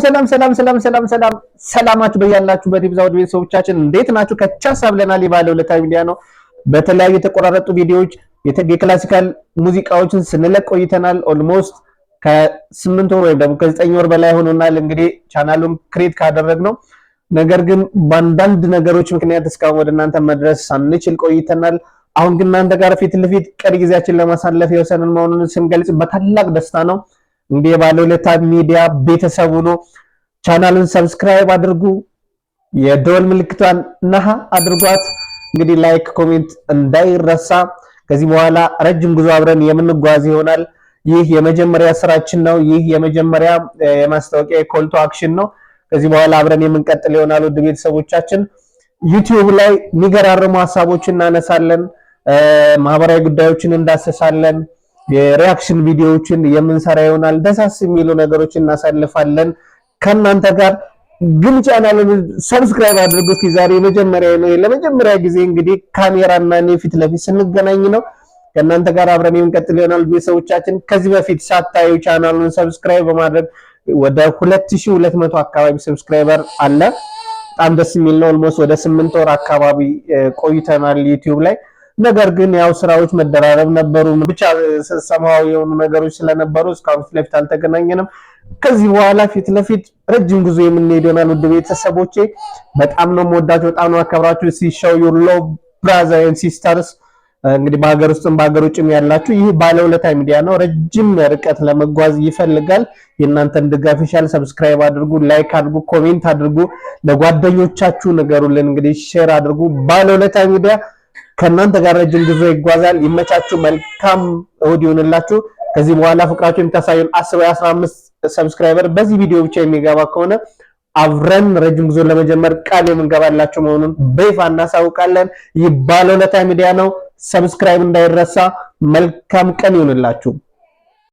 ሰላም ሰላም ሰላም ሰላም ሰላም፣ ሰላማችሁ በያላችሁበት ይብዛ። ውድ ቤተሰቦቻችን እንዴት ናችሁ? ከቻሳ ብለናል። የባለውለታ ሚዲያ ነው። በተለያዩ የተቆራረጡ ቪዲዮዎች የ classical ሙዚቃዎችን ስንለቅ ቆይተናል። Almost ከ8 ወር ወይም ደግሞ ከ9 ወር በላይ ሆኖናል እንግዲህ ቻናሉን create ካደረግነው። ነገር ግን በአንዳንድ ነገሮች ምክንያት እስካሁን ወደ እናንተ መድረስ ሳንችል ቆይተናል። አሁን ግን እናንተ ጋር ፊት ለፊት ቀሪ ጊዜያችን ለማሳለፍ የወሰንን መሆኑን ስንገልጽ በታላቅ ደስታ ነው። እንግዲህ የባለውለታ ሚዲያ ቤተሰብ ሆኖ ቻናሉን subscribe አድርጉ፣ የደወል ምልክቷን ነካ አድርጓት። እንግዲህ like፣ comment እንዳይረሳ። ከዚህ በኋላ ረጅም ጉዞ አብረን የምንጓዝ ይሆናል። ይህ የመጀመሪያ ስራችን ነው። ይህ የመጀመሪያ የማስታወቂያ call to action ነው። ከዚህ በኋላ አብረን የምንቀጥል ይሆናል። ውድ ቤተሰቦቻችን፣ YouTube ላይ የሚገራርሙ ሀሳቦችን እናነሳለን። ማህበራዊ ጉዳዮችን እንዳሰሳለን። የ reaction ቪዲዮዎችን የምንሰራ ይሆናል። ደሳስ የሚሉ ነገሮችን እናሳልፋለን ከእናንተ ጋር። ግን ቻናሉን subscribe አድርጉ። እስኪ ዛሬ የመጀመሪያ ነው፣ ለመጀመሪያ ጊዜ እንግዲህ ካሜራና እኔ ፊት ለፊት ስንገናኝ ነው። ከእናንተ ጋር አብረን የምንቀጥል ይሆናል። ቤተሰቦቻችን፣ ከዚህ በፊት ሳታዩ ቻናሉን subscribe በማድረግ ወደ 2200 አካባቢ subscriber አለ። በጣም ደስ የሚል ነው። Almost ወደ 8 ወር አካባቢ ቆይተናል YouTube ላይ። ነገር ግን ያው ስራዎች መደራረብ ነበሩ፣ ብቻ ሰማያዊ የሆኑ ነገሮች ስለነበሩ እስካሁን ፊት ለፊት አልተገናኘንም። ከዚህ በኋላ ፊት ለፊት ረጅም ጉዞ የምንሄድ ይሆናል። ውድ ቤተሰቦቼ፣ በጣም ነው የምወዳችሁ፣ በጣም ነው አከብራችሁ። See, show your love, brother and sisters። እንግዲህ በሀገር ውስጥም በሀገር ውጭም ያላችሁ ይህ ባለውለታ ሚዲያ ነው። ረጅም ርቀት ለመጓዝ ይፈልጋል። የእናንተን ድጋፍ ይሻል። Subscribe አድርጉ፣ like አድርጉ፣ comment አድርጉ፣ ለጓደኞቻችሁ ንገሩልን። እንግዲህ share አድርጉ። ባለውለታ ሚዲያ ከእናንተ ጋር ረጅም ጉዞ ይጓዛል። ይመቻችሁ። መልካም እሁድ ይሁንላችሁ። ከዚህ በኋላ ፍቅራችሁ የምታሳዩን 10 ወይ 15 subscriber በዚህ ቪዲዮ ብቻ የሚገባ ከሆነ አብረን ረጅም ጉዞ ለመጀመር ቃል የምንገባላችሁ መሆኑን በይፋ እናሳውቃለን። ይህ ባለውለታ ሚዲያ ነው። Subscribe እንዳይረሳ። መልካም ቀን ይሁንላችሁ።